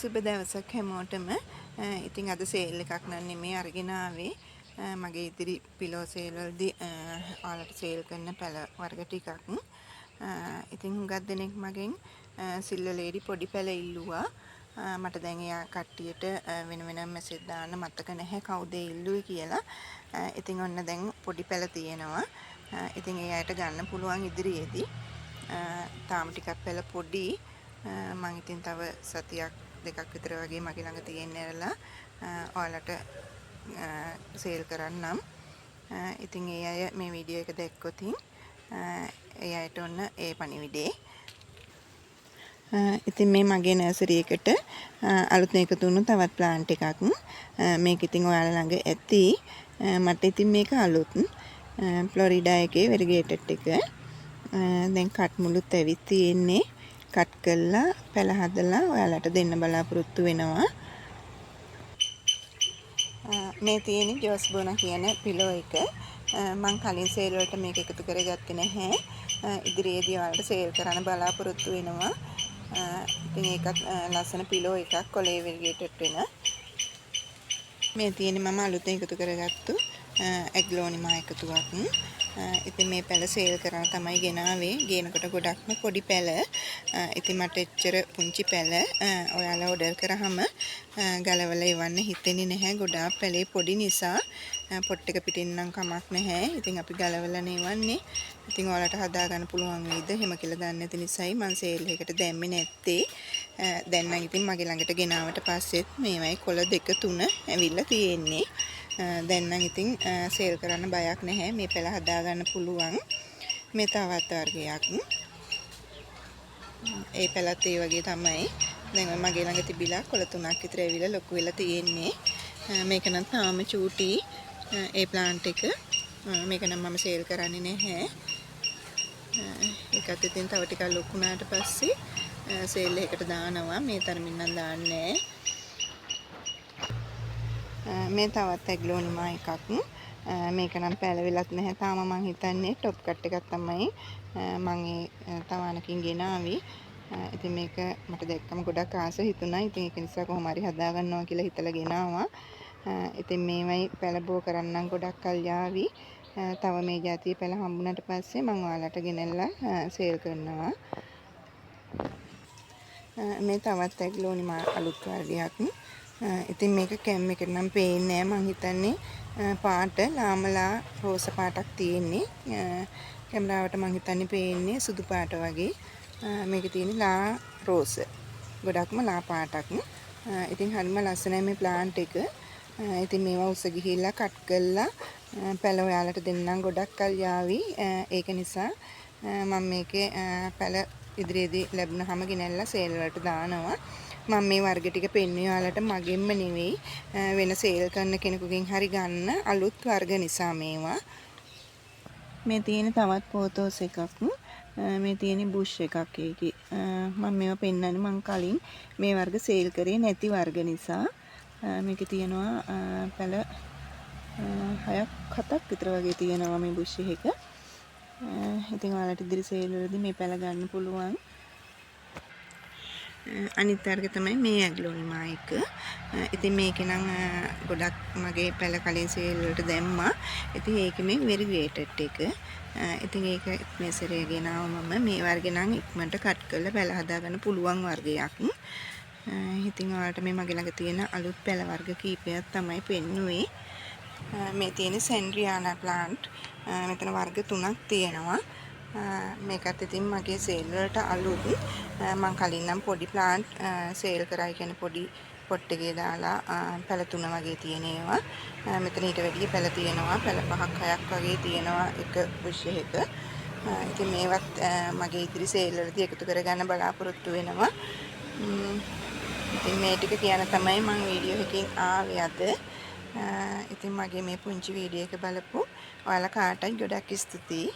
සුබ දවසක් හැමෝටම. ඉතින් අද සේල් එකක් නම් නෙමෙයි අරගෙන ආවේ. මගේ ඉදිරි පිලෝ සේල් වලදී ඔයාලට සේල් කරන පැල වර්ග ටිකක්. ඉතින් හුඟක් දෙනෙක් මගෙන් සිල්වර් ලේඩි පොඩි පැල ඉල්ලුවා. මට දැන් එයා කට්ටියට වෙන වෙනම මැසේජ් දාන්න මතක නැහැ කවුද ඒ ඉල්ලුවේ කියලා. ඉතින් ඔන්න දැන් පොඩි පැල තියෙනවා. ඉතින් ඒ අයට ගන්න පුළුවන් ඉදිරියේදී. තාම ටිකක් පැල පොඩි. මං ඉතින් තව සතියක් දෙකක් විතර වගේ මගේ ළඟ තියෙන්න ඇරලා ඔයාලට සේල් කරන්නම්. ඉතින් ඒ අය මේ වීඩියෝ එක දැක්කොතින් ඒ අයට ඔන්න ඒ පණිවිඩේ. ඉතින් මේ මගේ නර්සරි එකට අලුතෙන් එකතු වුණු තවත් ප්ලාන්ට් එකක්. මේක ඉතින් ඔයාලා ළඟ ඇති. මට ඉතින් මේක අලුත්. ෆ්ලොරිඩා එකේ වෙරිගේටඩ් එක. දැන් කට් මුලුත් ඇවිත් තියෙන්නේ. කට් කරලා පැල හදලා ඔයාලට දෙන්න බලාපොරොත්තු වෙනවා. මේ තියෙන්නේ ජෝස්බෝනා කියන පිලෝ එක. මං කලින් සේල් වලට මේක එකතු කරගත්තේ නැහැ. ඉදිරියේදී ඔයාලට සේල් කරන්න බලාපොරොත්තු වෙනවා. ඉතින් ඒකත් ලස්සන පිලෝ එකක් කොලේ වෙරිගේටඩ් වෙන. මේ තියෙන්නේ මම අලුතෙන් එකතු කරගත්තු ඇග්ලෝනිමා එකතුවක්. ඉතින් මේ පැල සේල් කරන්න තමයි ගෙනාවේ. ගේනකොට ගොඩක්ම පොඩි පැල. ඉතින් මට එච්චර පුංචි පැල ඔයාලා ඕඩර් කරාම ගලවලා එවන්න හිතෙන්නේ නැහැ. ගොඩාක් පැලේ පොඩි නිසා පොට් එක පිටින් නම් කමක් නැහැ. ඉතින් අපි ගලවලා එවන්නේ. ඉතින් ඔයාලට හදා ගන්න පුළුවන් වෙයිද එහෙම කියලා දන්නේ නැති නිසායි මං සේල් එකකට දැම්මේ නැත්තේ. දැන් නම් ඉතින් මගේ ළඟට ගෙනාවට පස්සෙත් මේවයි කොළ දෙක තුන ඇවිල්ලා තියෙන්නේ. දැන් නම් ඉතින් සේල් කරන්න බයක් නැහැ. මේ පැල හදා ගන්න පුළුවන්. මේ තවත් වර්ගයක්. ඒ පැලත් ඒ වගේ තමයි. දැන් ඔය මගේ ළඟ තිබිලා කොළ තුනක් විතර ඇවිල්ලා ලොකු වෙලා තියෙන්නේ. මේක නම් තාම චූටි ඒ ප්ලාන්ට් එක. මේක නම් මම සේල් කරන්නේ නැහැ. ඒකත් ඉතින් තව ටිකක් ලොකු වුණාට පස්සේ සේල් එකකට දානවා. මේ තරමින් නම් දාන්නේ නැහැ. මේ තවත් ඇග්ලෝනිමා එකක්. මේක නම් පැලවිලත් නැහැ තාම. මං හිතන්නේ ටොප් කට් එකක් තමයි මං ඒ තවානකින් ගෙනාවේ. ඉතින් මේක මට දැක්කම ගොඩක් ආස හිතුණා. ඉතින් ඒක නිසා කොහොම හරි හදා ගන්නවා කියලා හිතලා ගෙනාවා. ඉතින් මේවයි පැල බෝ කරන්නම් ගොඩක් කල් යාවි. තව මේ ජාතියේ පැල හම්බුනට පස්සේ මං ඔයාලට ගෙනල්ලා සේල් කරනවා. මේ තවත් ඇග්ලෝනිමා අලුත් වර්ගයක්. ඉතින් මේක කැම් එකට නම් පේන්නේ නෑ. මං හිතන්නේ පාට ලාමලා රෝස පාටක් තියෙන්නේ. කැමරාවට මං හිතන්නේ පේන්නේ සුදු පාට වගේ. මේකේ තියෙන්නේ ලා රෝස. ගොඩක්ම ලා පාටක්. ඉතින් හරිම ලස්සනයි මේ ප්ලාන්ට් එක. ඉතින් මේවා උස ගිහිල්ලා කට් කරලා පැල ඔයාලට දෙන්නම් ගොඩක් කල් යාවි. ඒක නිසා මම මේකේ පැල ඉදිරියේදී ලැබුණාම ගෙනල්ලා සේල් වලට දානවා. මම මේ වර්ග ටික පෙන්නුවේ ඔයාලට මගෙන්ම නෙවෙයි, වෙන සේල් කරන කෙනෙකුගෙන් හරි ගන්න අලුත් වර්ග නිසා මේවා. මේ තියෙන තවත් පෝතෝස් එකක්. මේ තියෙන බුෂ් එකක් ඒකේ. මම මේවා පෙන්නන්නේ මං කලින් මේ වර්ග සේල් කරේ නැති වර්ග නිසා. මේකේ තියෙනවා පැල හයක් හතක් විතර වගේ තියෙනවා මේ බුෂ් එක. ඉතින් ඔයාලට ඉදිරි සේල් වලදී මේ පැල ගන්න පුළුවන්. අනිත් වර්ග තමයි මේ ඇග්ලෝනිමා එක. ඉතින් මේකේ නම් ගොඩක් මගේ පැල කලින් සේල් වලට දැම්මා. ඉතින් ඒකේ මේ වෙරිගේටඩ් එක. ඉතින් ඒක මේ සැරේ ගෙනාව මම. මේ වර්ගෙ නම් ඉක්මනට කට් කරලා පැල හදාගන්න පුළුවන් වර්ගයක්. ඉතින් ඔයාලට මේ මගේ ළඟ තියෙන අලුත් පැල වර්ග කීපයක් තමයි පෙන්නුවේ. මේ තියෙන සැන්ඩ්‍රියානා ප්ලාන්ට්. මෙතන වර්ග තුනක් තියෙනවා. මේකත් ඉතින් මගේ සේල් වලට අලුත්. මං කලින් නම් පොඩි ප්ලාන්ට් සේල් කරා. ඒ කියන්නේ පොඩි පොට් එකේ දාලා පැල තුන වගේ තියෙන ඒවා. මෙතන ඊට වැඩිය පැල තියෙනවා. පැල පහක් හයක් වගේ තියෙනවා එක බුෂ් එකක. ඉතින් මේවත් මගේ ඉදිරි සේල් වලදී එකතු කරගන්න බලාපොරොත්තු වෙනවා. ඉතින් මේ ටික කියන්න තමයි මං වීඩියෝ එකකින් ආවේ අද. ඉතින් මගේ මේ පුංචි වීඩියෝ එක බලපු ඔයාලා කාටත් ගොඩක් ස්තුතියි.